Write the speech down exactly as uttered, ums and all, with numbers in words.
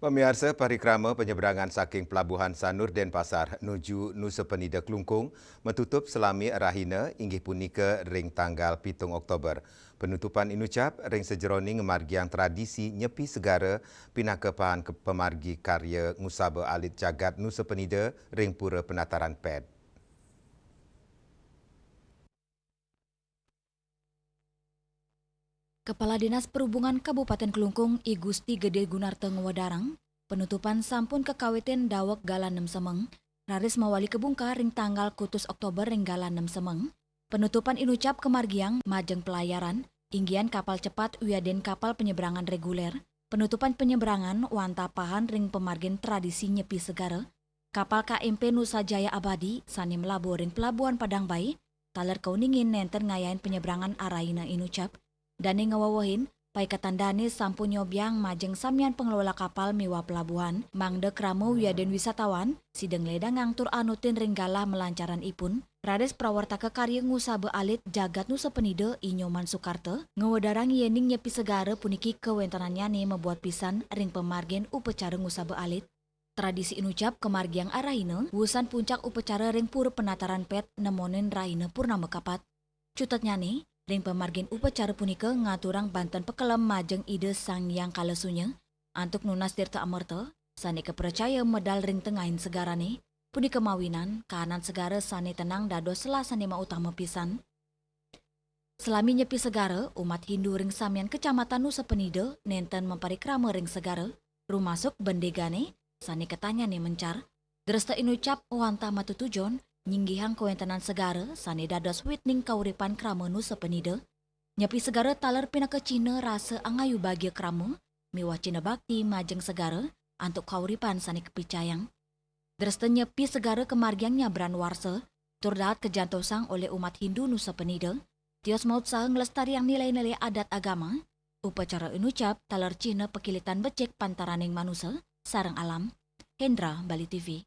Pamiarsa, parikrama penyeberangan saking Pelabuhan Sanur Denpasar nuju Nusa Penida Klungkung metutup selami rahina, inggih punika ring tanggal pitung Oktober. Penutupan inucap ring sajeroning ngamargiang tradisi Nyepi Segara pinaka pahan ke-, pamargi karya ngusaba alit jagat Nusa Penida ring Pura Penataran Pet. Kepala Dinas Perhubungan Kabupaten Klungkung, I Gusti Gede Gunarta ngwedarang, penutupan sampun kakawitin daweg galah nem semeng, raris mawali kabungkah ring tanggal kutus Oktober ring galah nem semeng. Penutupan inucap kamargiang majeng pelayaran, inggihan kapal cepat wiadin kapal penyeberangan reguler. Penutupan penyeberangan wantah pahan ring pamargin tradisi Nyepi Segara, kapal K M P Nusa Jaya Abadi sane mlabuh ring Pelabuhan Padang Bai, taler kauningin nenten ngayahin penyeberangan arahina inucap. Dane ngawewehin, paiketan dane sampun nyobiang majeng samian pengelola kapal miwah pelabuhan, mangda krama wiadin wisatawan sida ngledangang tur anutin ring galah malancaran ipun. Raris prawartaka karya ngusaba alit jagat Nusa Penida, I Nyoman Sukarta, ngwedarang yening Nyepi Segara puniki kawentenannyane mabuat pisan ring pamargin upacara ngusaba alit. Tradisi inucap kamargiang arahina wusan puncak upacara ring Pura Penataran Pet nemonin rahina purnama kapat. Cutetnyane, ring pamargin upacara punika ngaturang banten pakelem majeng Ida Sang Hyang Kala Sunya antuk nunas tirta amerta sane kapracaya medal ring tengahing segarane. Punika mawinan kahanan segara sane tenang dados selasane mautama pisan. Selami Nyepi Segara, umat Hindu ring samian Kecamatan Nusa Penida nenten maparikrama ring segara, rumasuk bendegane sane ketanyane mencar. Dresta inucap wantah matutujon nyinggihang kawentenan segara sane dados witning kauripan krama Nusa Penida. Nyepi Segara taler pinaka cihna rasa angayu bagia krama miwah cihna bakti majeng segara antuk kauripan sane kapicayang. Dresta Nyepi Segara kamargiang nyabran warsa, tur dahat kajantosang olih umat Hindu Nusa Penida, tios mautsaha nglestariang nilai-nilai adat agama. Upacara inucap taler cihna pakilitan becik pantaraning manusa sareng alam. Hendra, Bali T V.